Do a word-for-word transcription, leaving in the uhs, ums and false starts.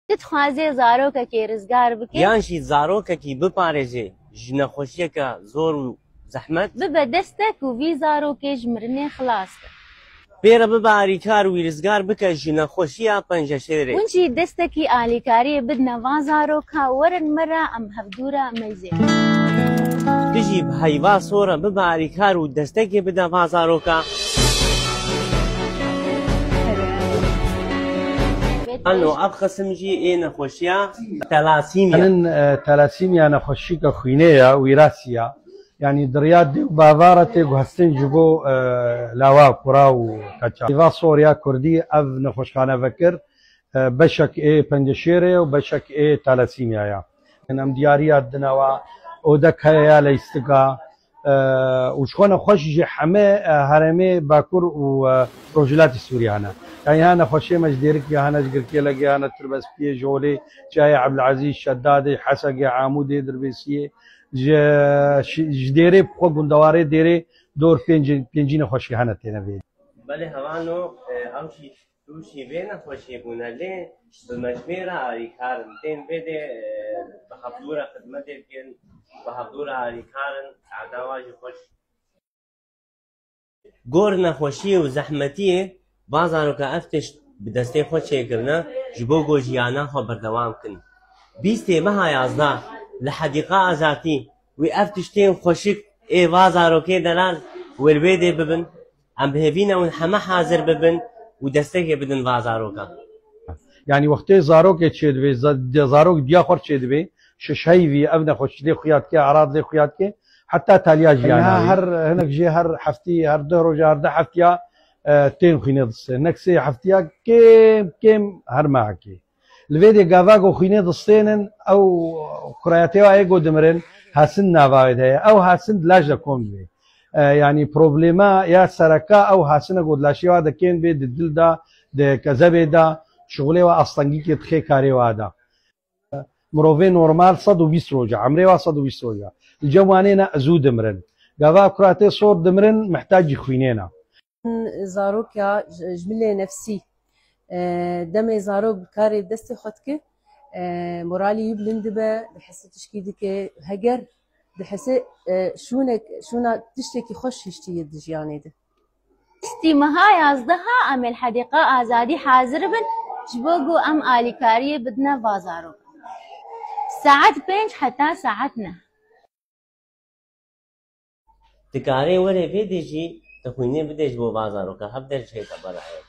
Tu dixwazê zarokekê rizgar bike? Yan jî zarokekî biparêze ji nexweşiyeke zor û zehmet? Bibe destek û vî zarokê ji mirinê xilas ke. Pê re bibe alîkar wî rizgar bike ji nexweşiya penceşêrê. Hûn jî destekî alîkariyê bidine va zaroka, werin me re em hevdû re meyzê. Tu jî bi heyva sor re bibe alîkar û destekê bide va zaroka. Ano ev xisim jî ê nexweşiya telasîmya. Enin, e, telasîmya nexweşîka xwînê ya, wîrasî ya. Yanî di riya dê û bava re tê guhestin ji bo, e, lawa, kura û keça. Heyva sor ya kurdî ev nexweşxane vekir, e, beşek ê penceşêrê û beşek ê telasîmya ya. Em diyariya dine wa, odek heye ya leystika, e, û ji xwe nexweş ji heme, e, herêmê Bakur û, e, Rojhilatê Sûriye hene. Yanî hene nexweşê me ji Dêrikê, hene ji Girkêlegê, hene Tirbespiyê, ji Holê, Çiyayê Ebdilezîz, Şedadê, Hesegê, Amûdê, Dirbêsiyê, ji, ji, ji Dêrê, bi xwe gundewarê Dêrê dor pêncî, pêncî nexweşî hene têne vê. Belê hevano, e, ew jî tûşî vê nexweşiyê bûne, lê bi mejmêra alîkar in. Tên vê dê, e, bi hevdû re xidmetê dikin, bi hevdû re alîkar in, eda wan jî xweş. Gor nexweşiyê û zehmetiyê, va zaroka ev tişt bi destê xwe çêkirine, ji bo ku jiyana xwe berdewam kin. Bîstê meha yazdeh li Hedîqa Azadî wî ev tiştên xweşik ê va zarokê delal wê li wê dê bibin. Em bi hêvî ne hûn heme hazir bibin û destekê bidin va zarokan. Yanî wextê zarokê çêdibê, za-, de-, zarok diya xwe çêdibê, şişheyvî ev nexweşî lê xuya dike, erad lê xuya dike, heta taliya jiyanê. Her hinek jê her heftî, her duh roja, her duh heftiya, e, tên xwînê distê. Hinek sê heftiya kêm kêm her mehekê. Li vê dê gava ku xwînê distênin, ew kurayetê wa ê ku dimirin, hasin nava wê de ye. Ew hasin di laş de kom dibê. E, yanî problema ya sereka ew hasine ku di laşê wa de kêm dibê, di dil de, di kezebê de, şixulê wa astengîkê dixê karê wa de. Mirovê normal sed û bîst roja, emrê wa sed û bîst roja. Li cem wanê ne zû dimirin. Gava kurayetê sor dimirin, mihtacî xwînê ne. Zarok ya ji, ji milê nefsî, e, demê zarok bi karê destê xwe dike, e, moralî wî bilind dibe, dihese tişkî dike, heger dihese, e, şûnek, şûna tiştekî xweş hiştiye di jiyanê de. Bîstî meha yazdeha em ê li Hedîqa Azadî hazir bin, ji bo ku em alîkariyê bidine va zarokan. Saet pênc heta saet neh. Dikarê were vê dê jî tu xwînê bidê ji bo va zaroka, hev der jihê te berayê.